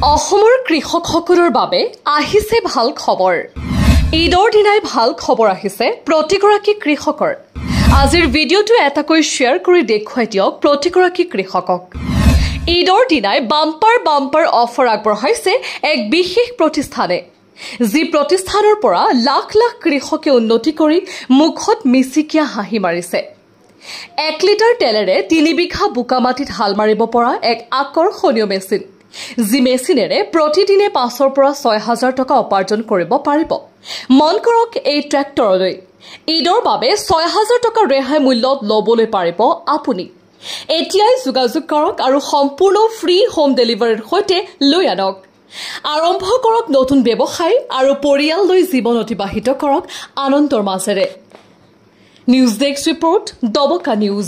অসমৰ কৃষকসকলৰ বাবে আহিছে ভাল খবৰ। ঈদৰ দিনাই ভাল খবৰ আহিছে প্ৰতিগৰাকী কৃষকৰ। আজিৰ ভিডিঅ'টো এটাকৈ শ্বেয়াৰ কৰি দেখুৱাই দিয়ক প্ৰতিগৰাকী কৃষকক। ঈদৰ দিনাই বাম্পাৰ বাম্পাৰ অফাৰ আগবঢ়াইছে এক বিশেষ প্ৰতিষ্ঠানে, যি প্ৰতিষ্ঠানৰ পৰা লাখ লাখ কৃষকে উন্নতি কৰি মুখত মিচিকীয়া হাঁহি মাৰিছে। 1 লিটাৰ তেলেৰে 3 বিঘা বোকা মাটিত হাল মাৰিব পৰা এক আকৰ্ষণীয় মেচিন, যি মেচিনেৰে প্ৰতিদিনে 5ৰ পৰা 6 হাজাৰ টকা উপাৰ্জন কৰিব পাৰিব। মন কৰক এই ট্ৰেক্টৰলৈ, ঈদৰ বাবে 6 হাজাৰ টকা ৰেহাই মূল্যত ল'বলৈ পাৰিব আপুনি। এতিয়াই যোগাযোগ কৰক আৰু সম্পূৰ্ণ ফ্ৰী হোম ডেলিভাৰীৰ সৈতে লৈ আনক। আৰম্ভ কৰক নতুন ব্যৱসায় আৰু পৰিয়াল লৈ জীৱন অতিবাহিত কৰক আনন্দৰ মাজেৰে। News desk report, Dabaka news.